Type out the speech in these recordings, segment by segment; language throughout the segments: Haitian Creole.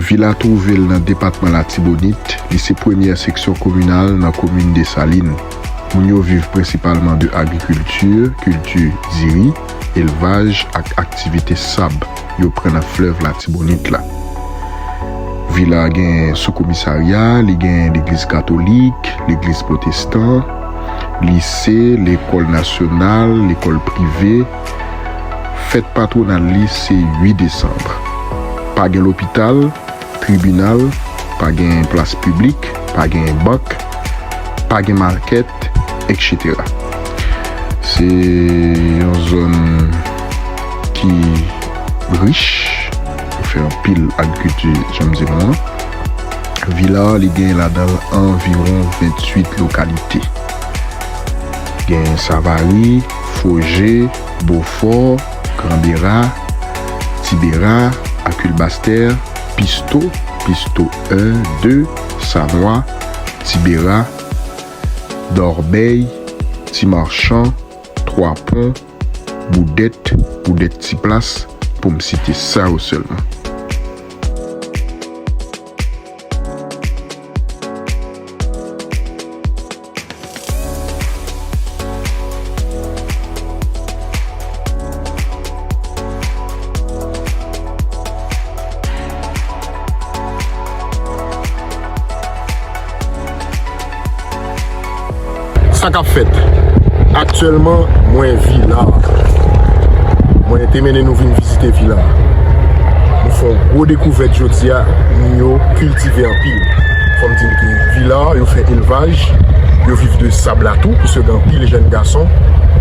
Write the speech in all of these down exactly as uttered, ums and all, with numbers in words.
Vila twouve l nan depatman Latibonit, li se premyè seksyon kominal nan komin Desalin. Moun yo viv prensipalman de agrikilti, kilti diri, elvaj ak aktivite sab yo pran nan flèv Latibonit la. Vila gen soukomisarya, li gen legliz katolik, legliz pwotestan, lise, lekòl nasyonal, lekòl prive. Fèt patwonal li se uit desanm. Pa gen lopital, tribinal, pa gen plas piblik, pa gen bank, pa gen makèt, etsetera. Se yon zòn ki rich, yo fè anpil agrikilti, jan m di nou an. Vila, li gen ladan l anviwon venntuit lokalite. Gen Savari, Foje, Bofò, Granbera, Tibera, Akil Bastè, Pisto, Pisto en, de, Sanwa, Tibera, Dòbèy, Ti Machan, Twa Pon, Boudèt, Boudèt Ti Plas, pou m site sa yo sèlman. Sa k ap fèt? Aktyèlman, mwen Vila. Mwen te mennen nou vin vizite Vila. Nou fè yon gwo dekouvèt jodi a, moun yo kiltive anpil. Fò m di n ke Vila, yo fè elvaj, yo viv de sab la tou, piske gen anpil jèn gason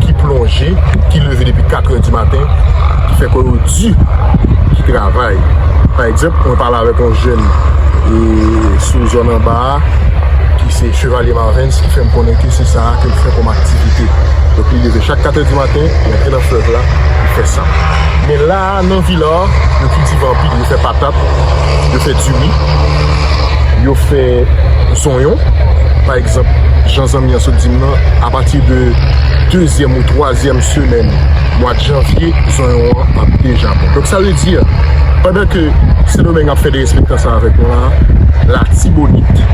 ki plonje, ki leve depi katrè di maten, ki fè kò yo di, ki travay. Pa egzanp, mwen pale avèk yon jèn, e, sou zòn anba a, ki se Chevalye Marvens, ki fè m konnen ke se sa a ke l fè kòm aktivite. Donk, li leve chak katrè di maten, li antre nan flèv la, li fè sa. Men la a, nan Vila, yo kiltive anpil, yo fè patat, yo fè diri, yo fè zonyon. Pa egzanp, jan zanmi an sot di m nan, apati de dezyèm ou twazyèm semèn mwa janvye, zonyon an ap deja bon. Donk, sa vle di, pandan ke Sendomeng ap fè derespektan sa avèk nou la a, Latibonit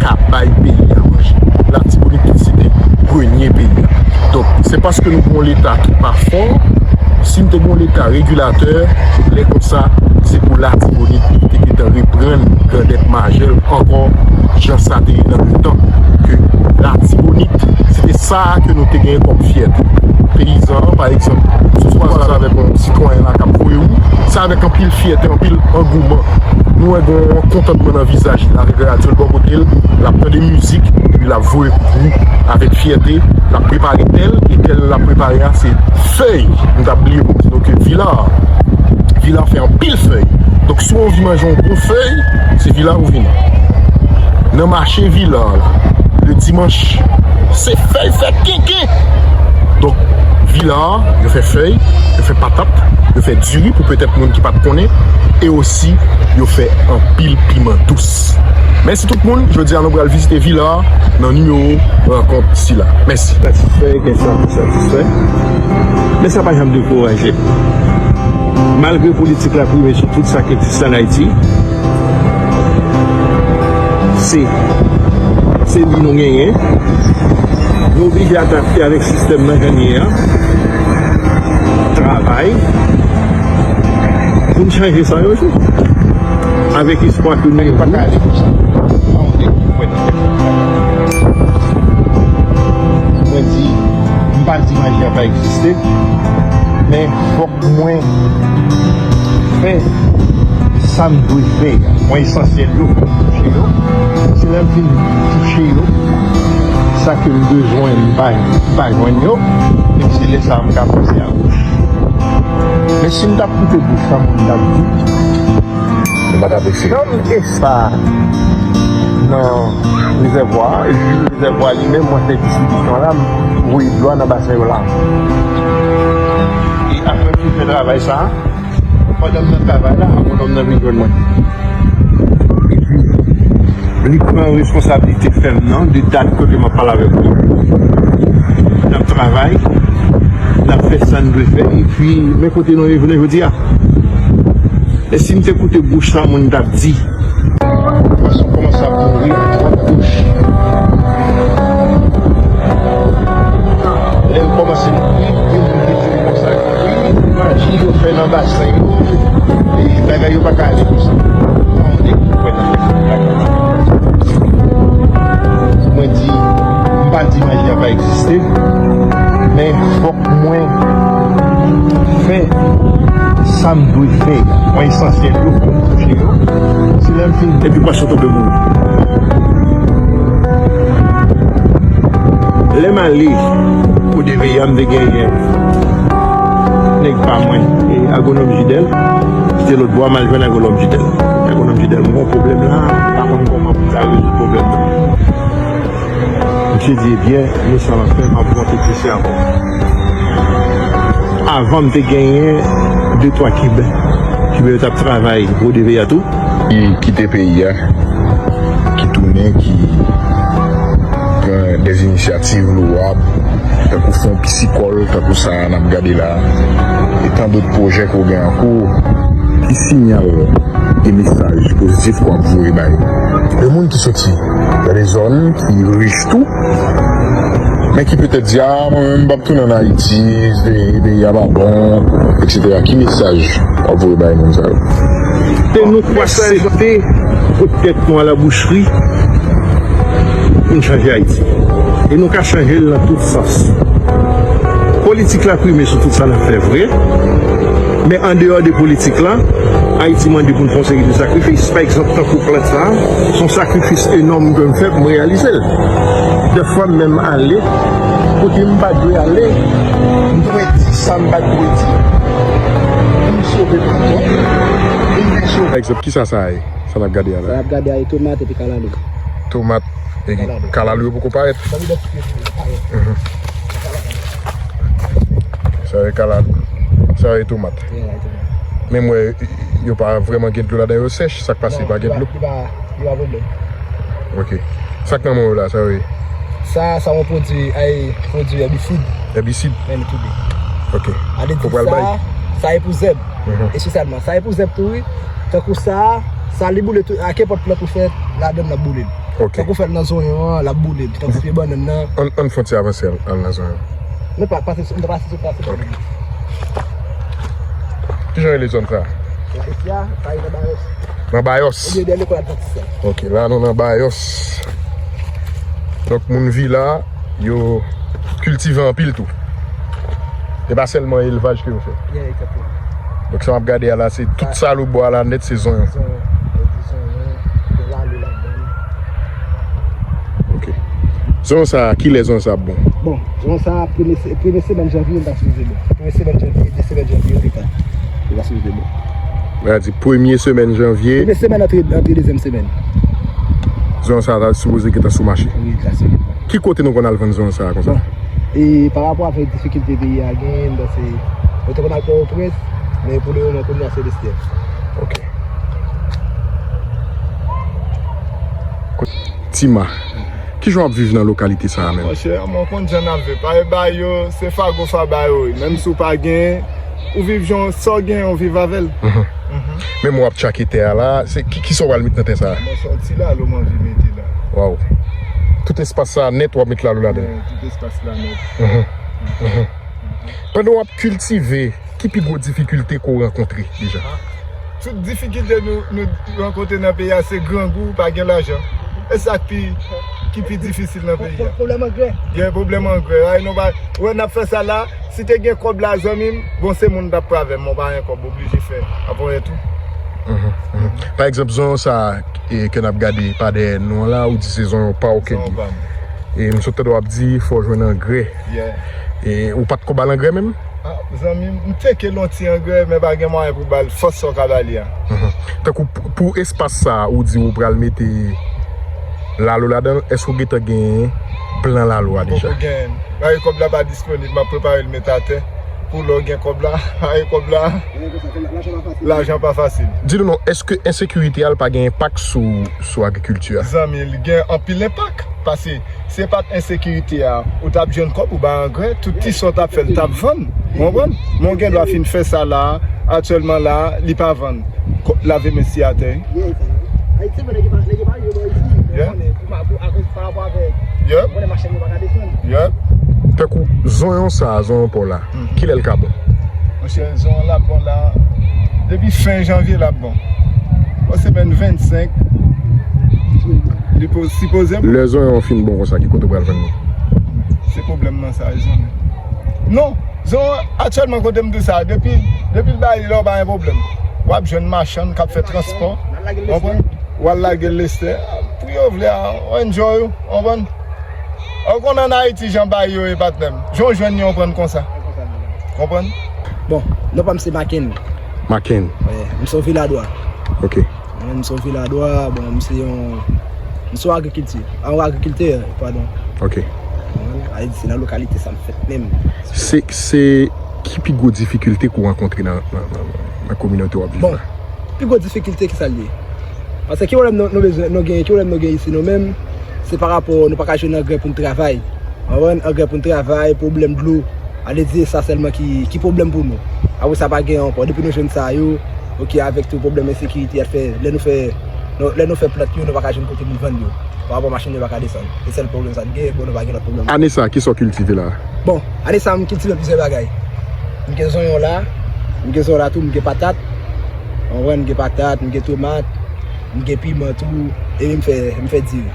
ka bay peyi a manje. Latibonit ki se te premye peyi a. Donk, se paske nou gen yon Leta ki pa fò. Si n te gen yon Leta regilatè, lè konsa, se pou Latibonit te gentan reprann grandèt majè l ankò, jan sa te ye nan letan ke Latibonit, se te sa a ke nou te genyen kòm fyète. Peyizan an, pa egzanp, si w kwaze avèk yon sitwayen la k ap voye ou, se avèk anpil fyète, anpil angouman. Nou wè gen yon kontantman nan vizaj li, avèk radyo l bò kote l, l ap tande mizik, epi l ap voye kout wou avèk fyète, l ap prepare tè l, e tè l l ap prepare a, se fèy. M t ap bliye pou m di nou ke Vila, Vila fè anpil fèy. Donk, si w anvi manje yon bon fèy, se Vila ou vini. Nan mache Vila la, le dimanch, se fèy fè kenken. Donk, Vila, yo fè fèy, yo fè patat, yo fè diri pou petèt moun ki pa t konnen, e osi, yo fè anpil piman dous. Mèsi tout moun, jodi a nou pral vizite Vila nan nimewo rankont sila. Mèsi. Satisfè, gen sa pou satisfè. Men sa pa janm dekouraje. Malgre politik la prime sou tout sa ki egziste ann Ayiti, se, se li nou genyen. Nou oblije adapte avèk sistèm nan jan l ye a. Travay. Pou n chanje sa yo tou. Avèk espwa ke nou... Nèg pa ka ale konsa. Pa yon nèg ki kwè nan tèt li. Mwen di, m pa di maji a pa egziste, men fòk mwen fè sa m dwe fè a. Mwen esansyèl yo, fòk m touche yo. Se lè m fin touche yo, sa ke m bezwen, m pa, m pa jwenn yo, epi se lè sa a m ka panse a bouch. Men si m t ap koute bouch sa moun t ap di, nou pa t ap eseye. Nan m espa nan rezèvwa a, epi rezèvwa li menm, mwen fè distribisyon la, m voye dlo a nan basen yo la. E apre m fin fè travay sa a, pandan m nan travay la, agwonòm nan vin jwenn mwen. Epi, li pran responsablite fèm nan, de dat kote m ap pale avèk nou. N ap travay, n ap fè sa n dwe fè, epi, men kote nou ye jounen jodi a. E si m te koute bouch sa moun t ap di, Pwason kòmanse ap mouri a dwat a goch. Lè l kòmanse mouri, gen moun ki di l konsa, wi, maji yo fè nan basen yo, e bagay yo pa ka ale konsa. Mwen di, m pa di maji a pa egziste, men fòk mwen fè sa m dwe fè. Mwen esansyèl yo, fòk m touche yo. Se lè m fin. Epi pwason tonbe mouri. Lè m ale O D V A, m te genyen nèg pa mwen, e, agwonòm Jidèl, ki te lòt bò a, m al jwenn agwonòm Jidèl. Agwonòm Jidèl, m gen yon pwoblèm la, m pa konn kòman pou m ta rezoud pwoblèm nan. Misye di, ebyen, men sa m ap fè, m ap monte plis ankò. Avan, m te genyen de twa Kiben. Kiben yo t ap travay O D V A tou. Ki kite peyi a, ki tounen, ki pran de inisyativ lowab, tankou fon pisikòl, tankou sa n ap gade la, e tan dòt pwojè ke w gen an kou, ki siyal e mesaj pozitif ke w ap voye bay de moun ki soti nan de zòn ki rich tou, men ki petèt di, a, mwen menm m p ap tounen ann Ayiti, se, peyi a pa bon, etsetera. Ki mesaj w ap voye bay moun sa yo? Se nou k aksepte pot tèt nou a labouchri pou n chanje Ayiti. E nou ka chanje l nan tout sans. Politik la prime sou tout sa n ap fè vre, men andeyò de politik la, Ayiti mande pou n fè yon seri de sakrifis. Pa egzanp, tankou plant sa a, se yon sakrifis enòm ke m fè pou m reyalize l. Dèfwa m menm ale, kote m pa dwe ale, m dwe di sa m pa dwe di, pou m sove plant lan, pou m vin sove. Pa egzanp, kisa sa a ye? Sa n ap gade a la? Sa n ap gade a, e tomat epi kalalou. Tomat e kalalou. Kalalou yo poko parèt. Sa yo ye kalalou. Sa yo ye tomat. Yeah, e tomat. Men m wè, yo pa vrèman gen dlo ladan, yo sèch, sa k pase, pa gen dlo. Li pa, li pa, li pa pwoblèm. Ok. Sa k nan men w la, sa yo ye? Sa, sa yon pwodui, ay, pwodui èbisid. Èbisid? Men li tou de. Ok. Ou pral bay? Sa, sa e pou zèb. Mhm. Espesyalman. Sa e pou zèb tou, wi. Tankou sa, sa li boule tou, a kenpòt plant ou fè ladan l, l ap boule l. Ok. Tankou fè l nan zonyon an, l ap boule l. Tankou pye bannann nan. Ann, ann fè yon ti avanse al, al nan zonyon. Nou pa pase sou, nou pase sou, pase sou. Ok. Kijan rele zòn sa a? La, isi a, sa rele Bayòs. Nan Bayòs? Ebyen, dèyè lekòl Advantis la. Ok, la nou nan Bayòs. Donk, moun vila, yo kiltive anpil tou. E pa sèlman elvaj ke yo fè. Yeah, egzakteman. Donk, sa m ap gade a la, se tout sa lòtbò a la nèt, se zonyon. Zonyon. Yo di zonyon, gen lalo ladan l. Ok. Zonyon sa, kilè zonyon sa ap bon? Bon, zonyon sa, premye se-, premye semèn janvye, l ta sipoze bon. Premye semèn janvye, de semèn janvye, yo te ka. Yo ta sipoze bon. Sa di premye semèn janvye. Premye semèn antre, antre dezyèm semèn. Zonyon sa ta sipoze gentan sou mache. Wi, ta sipoze. Ki kote nou konn al vann zonyon sa konsa? Bon, e pa rapò avèk difikilte peyi a genyen, m panse nou te konn al Pòtoprens, men pou le moman kounye a se Lestè. Ok. Tima, kijan w ap viv nan lokalite sa a menm? Monchè, mwen konn jan n ap viv. Parèy ba yo, se fago fa ba yo ye. Menm si w pa gen, ou viv jan sa w gen, ou viv avè l. Mhm. Mhm. Menm w ap tchake tè a la, se ki, kisa w pral met nan tè sa a? Mwen se yon ti lalo m anvi mete la. Waw. Tout espas sa a nèt w ap met lalo ladan l? Wi, tout espas la nèt. Mhm. Mhm. Pandan w ap kiltive, ki pi gwo difikilte ke w rankontre deja? Tout difikilte nou, nou rankontre nan peyi a se grangou, pa gen lajan. E sa k pi, ki pi difisil nan peyi a. Pwoblèm angrè. Gen pwoblèm angrè. Ay, nou pa, wè, n ap fè sa la, si te gen kòb la, zanmi m, bon, se moun t ap pran avè m, mwen pa gen kòb, oblije fè. Ap wè tou. Mhm, mhm. Pa egzanp, zonyon sa a, e, ke n ap gade pa dèyè nou an la, ou di se zonyon pa w ke l ye. Zonyon pa m. E m sot tande w ap di, fò w jwenn angrè. Yeah. E ou pa t ko ba l angrè menm? Ah, zanmi m, m teke l yon ti angrè, men pa gen mwayen pou ba l fòs sa w ka ba li a. Mhm. Tankou pou, pou espas sa a, ou di ou pral mete lalo ladan l, èske w gentan gen plan lalo a deja? Poko gen. Paske kòb la pa disponib, m ap prepare l met atè. Pou lè w gen kòb la, paske kòb la, lajan pa fasil. Di nou non, èske ensekirite a l pa gen enpak sou, sou agrikilti a? Zanmi, li gen anpil enpak. Paske si se pa t ensekirite a, ou t ap jwenn kòb, ou bay angrè, tout ti sa w t ap fè, l t ap vann. Ou konprann? Men w gen dwa fin fè sa la, aktyèlman la, li pa vann. Ko-, lave men si atè, wi. Ayiti, men nèg ki pa, nèg ki pa rive bò isi. Yeah. Konnen, pou ma-, pou, akoz, pa rapò avèk, yeah, ou konnen machann yo pa ka desann. Yeah. Tankou zonyon sa a, zonyon pa w la, kilè l ka bon? Monchè, zonyon l ap bon la. Depi fen janvye, l ap bon. Bon, semèn vennsenk, li po-, sipoze bon. Lè zonyon an fin bon konsa, ki kote w pral vann li? Se pwoblèm nan sa, zanmi. Non, zonyon, aktyèlman, kote m di sa, depi, depi l bay lò, pa gen pwoblèm. W ap jwenn machann k ap fè transpò, w konprann? W al lage l Lestè. Pou yo vle a, w enjoy ou, w konprann? Ou konn ann Ayiti jan bagay yo ye, patnè m. Jan w jwenn yo, w pran konsa. Konprann? Bon, non pa m se Maken. Maken. Wi, m se yon Viladwa. Ok. Mwen, m se yon Viladwa, bon, m se yon, m se yon agrikilti, yon agrikiltè, padon. Ok. Mwen, ale di se nan lokalite sa m fèt menm. Se, se ki pi gwo difikilte ke w rankontre nan, nan, nan, nan kominote w ap viv la? Bon, pi gwo difikilte ki sa l ye? Paske ki pwoblèm nou, nou bezwen, nou genyen, ki pwoblèm nou genyen isi nou menm, se pa rapò nou pa ka jwenn angrè pou n travay. Ou konprann? Angrè pou n travay, pwoblèm dlo. Ale di se sa sèlman ki, ki pwoblèm pou nou. Apre sa pa gen ankò. Depi nou jwenn sa yo, ok, avèk tou pwoblèm ensekirite y ap fè, lè nou fè, nou, lè nou fè plant yo, nou pa ka jwenn kote pou n vann yo. Pa rapò machin yo pa ka desann. Se sèl pwoblèm sa n gen, bon, nou pa gen lòt pwoblèm. Ane sa, kisa w kiltive la? Bon, ane sa, m kiltive plizyè bagay. M gen zonyon la, m gen zonyon la tou, m gen patat. Ou konprann? M gen patat, m gen tomat, m gen piman tou, epi m fè, m fè diri.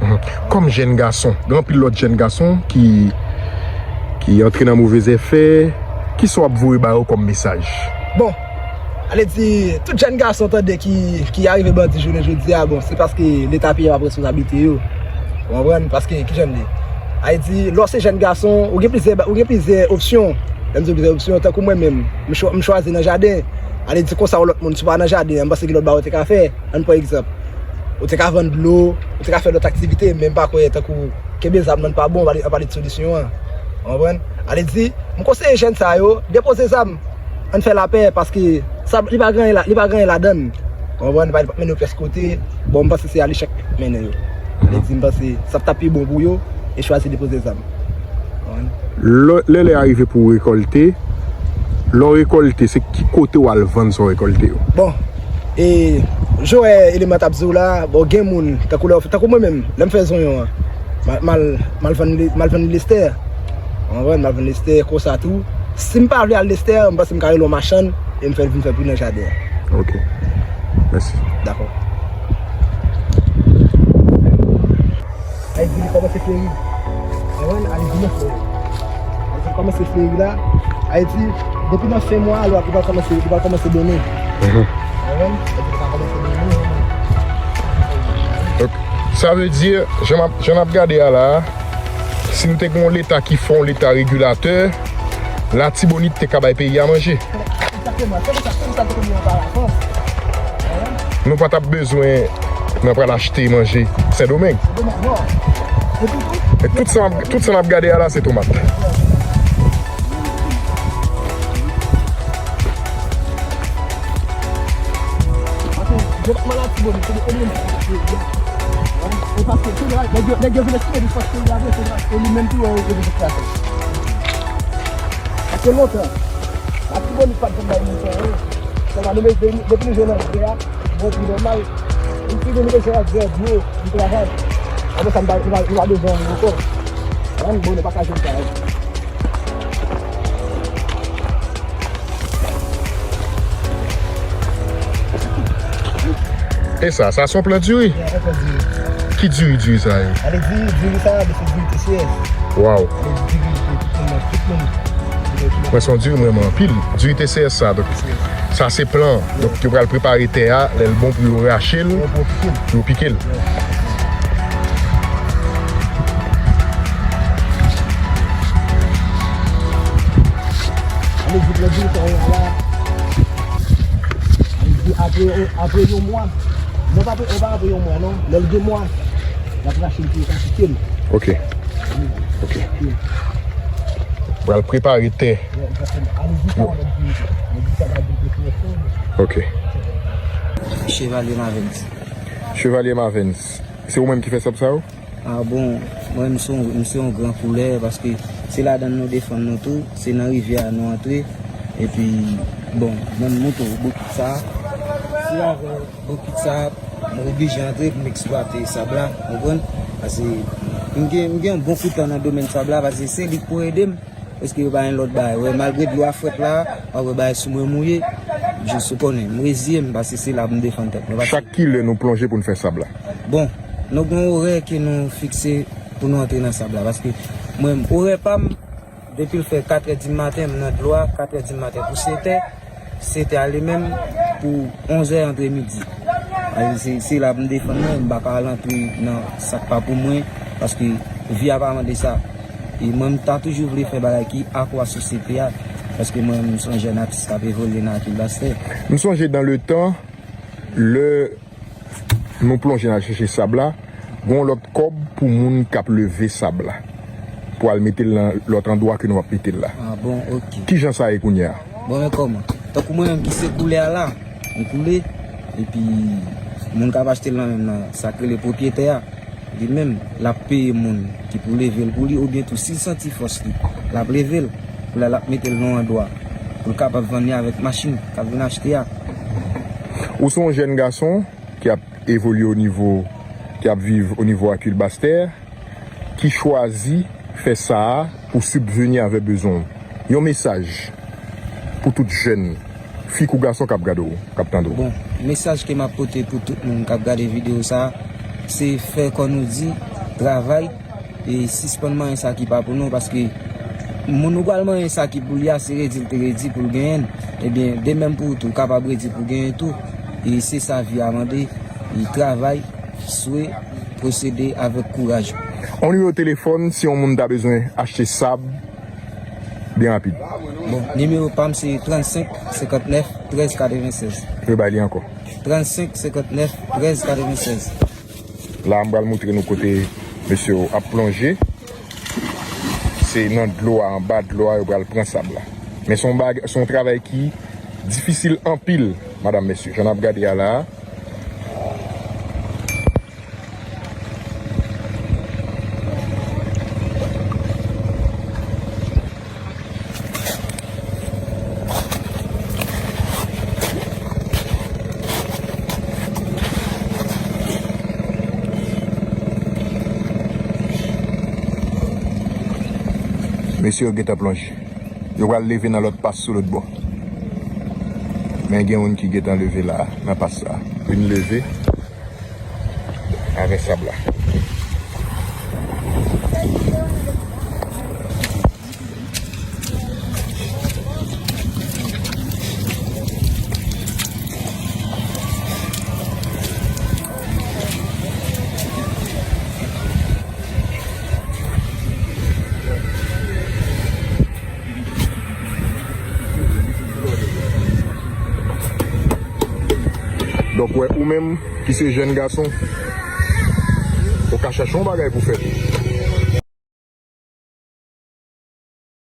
Mhm. Kòm jèn gason, gen anpil lòt jèn gason ki, ki antre nan move zèfè. Kisa w ap voye ba yo kòm mesaj? Bon, ale di, tout jèn gason tande ki, ki arive bandi jounen jodi a, bon, se paske Leta peyi a pa pran responsablite yo. Ou konprann? Paske, ki jan l ye? Ale di, lè w se jèn gason, ou gen plizyè, ou gen plizyè opsyon. Lè m di plizyè opsyon, tankou mwen menm, m chwa-, m chwazi nan jaden. Ale di konsa yon lòt moun, si w pa nan jaden an, m panse gen lòt bagay ou te ka fè. Ann pran egzanp. Ou te ka vann dlo, ou te ka fè lòt aktivite, men m pa kwè tankou kenbe zam nan pa bon, ann pale, ann pale de solisyon an. Ou konprann? Ale di, m konseye jèn sa yo, depoze zam, ann fè lapè, paske sa, li pa gen anyen la, li pa gen anyen ladan l. Ou konprann? Li p ap mennen yo pyès kote. Bon, m panse se ale chak mennen yo. Ale di, m panse sa t ap pi bon pou yo, e chwazi depoze zam. Ou konprann? Lè, lè, lè a rive pou w rekòlte, lè w rekòlte, se ki kote w al vann sa w rekòlte yo? Bon, e, jan Eleman t ap di w la, bon, gen moun, tankou lè, tankou mwen menm, lè m fè zonyon an, m al, m al, m al vann li, m al vann li Lestè. Ou konprann? M al vann Lestè, konsa tou. Si m pa vle al Lestè, m panse m ka rele yon machann e m fè l vin fè pri nan jaden an. Ok. Mèsi. Dakò. Ayiti li kòmanse fleri. Ou konprann? Ayiti li fleri. Ayiti li kòmanse fleri la. Ayiti, depi nan fen mwa a, li va kòmanse, li va kòmanse donnen. Mhm. Ou konprann? Ayiti li va kòmanse donnen. Donk, sa vle di, jan m ap, jan n ap gade a la, si nou te gen yon Leta ki fè yon Leta regilatè, Latibonit te ka bay peyi a manje. Egzakteman, se pou sa, se pou sa m te konn yon pa la Frans. Nou pa t ap bezwen nan pral achte manje Sendomeng. E tout sa, tout sa n ap gade a la, se tomat. Paske depatman Latibonit, se de Eleman. E paske, se vre, nèg yo, nèg yo vin estime li fòs peyi a vre, se vre. E li menm tou, yo, yo vin fè sa. Paske lontan, Latibonit pa t janm bay moun sa anyen. Sèlman nou, depi, depi nou jwenn angrè a, bon, pi nòmal. Nou pi nou bezwen angrè dlo, nou travay. Apre sa, nou pa, nou pa, nou pa bezwen anyen ankò. Bon, nou pa ka jwenn sa. E sa, sa se yon plant diri? Wi, yon plant diri. Ki diri, diri sa ye? Ale diri, diri sa, se diri T C S. Waw. Ale diri pou tout moun, tout moun. Mwen se yon diri mwen renmen anpil. Diri T C S sa, donk, sa se plan. Donk, yo pral prepare tè a, lè l bon pou yo rache l, pou yo pike l. Ale di pran diri sa yo la. Li di apre, apre yon mwa. Non, pa apre, pa apre yon mwa, non. Lè l gen mwa, l ap rache l pou yo ka kite l. Ok. Ok. Pral prepare tè. Ok. Chevalier Mavens. Chevalier Mavens. Se ou menm ki fè sab sa yo? Ah bon, mwen, m se yon, m se yon gran koulè, paske se ladan l nou defann nou tou, se nan rivyè a nou antre. Epi, bon, mwen, m montre w bokit sa. Se avè bokit sa, M oblije antre pou m eksplwate sab la, konprann? Paske m gen, m gen yon bon kou tan nan domèn sab la, paske se li k pou ede m. Paske yo pa gen lòt bagay. Wè, malgre dlo a frèt la, w ap wè bagay sou mwen mouye. Jis ou konnen, m reziye m, paske se la pou m defann tèt mwen. Paske chak kilè nou plonje pou n fè sab la? Bon, nou gen yon orè ke nou fikse pou nou antre nan sab la. Paske mwen, orè pa m, depi l fè katrè di maten, m nan dlo a, katrè di maten pou setè, setè ale menm pou onzè antre midi. Alò, se, se la pou m defann mwen, m pa ka al antre nan sa k pa pou mwen, paske vi a pa mande sa. E mwen, m ta toujou vle fè bagay ki akwa sosyete a, paske mwen, m se yon jèn atis k ap evolye nan Akil Bastè. M sonje dans le temps, lè nou plonje n al chèche sab la, gen yon lòt kòb pou moun k ap leve sab la, pou al mete l nan lòt andwa ke nou ap mete l la. Ah bon, ok. Kijan sa ye kounye a? Bon, men kòman? Tankou mwen menm ki se koulè a la, m koule, epi moun k ap achte l nan men m nan, sa k rele pwopyetè a, li menm, l ap peye moun ki pou leve l pou li, oubyen tou, si l santi fòs li, l ap leve l, pou l al ap mete l nan yon andwa, pou l kapab vann li avèk machin k ap vin achte a. Ou se yon jèn gason ki ap evolye o nivo, ki ap viv o nivo Akil Bastè, ki chwazi fè sa a pou sibveni avè bezwen w. Yon mesaj pou tout jèn, fi kou gason k ap gade w, k ap tande w. Bon, mesaj ke m ap pote pou tout moun k ap gade videyo sa a, se fè kò nou di, travay, e sispann manyen sa ki pa pou nou, paske moun ou pral manyen sa ki pou li a, se redi l te redi pou l genyen l. Ebyen, de menm pou ou tou, ou kapab redi pou w genyen tou. E se sa vi a mande. E travay, swe, pwosede avèk kouraj. On nimewo telefòn, si yon moun ta bezwen achte sab, byen rapid. Bon, nimewo pa m se trannsenk senkantnèf trèz katrevennsèz. Rebay li ankò. Trannsenk senkantnèf trèz katrevennsèz. La, m pral montre nou kote mesye yo ap plonje. Se nan dlo a, anba dlo a, yo pral pran sab la. Men se yon bag-, se yon travay ki difisil anpil, madam, mesye. Jan n ap gade a la a. Mesye yo gentan plonje. Yo pral leve nan lòt pas sou lòt bò. Men gen youn ki gentan leve la, nan pas sa. Youn leve. Avè sab la. Donk, wè, ou menm ki se jèn gason, ou ka chache yon bagay pou fè tou.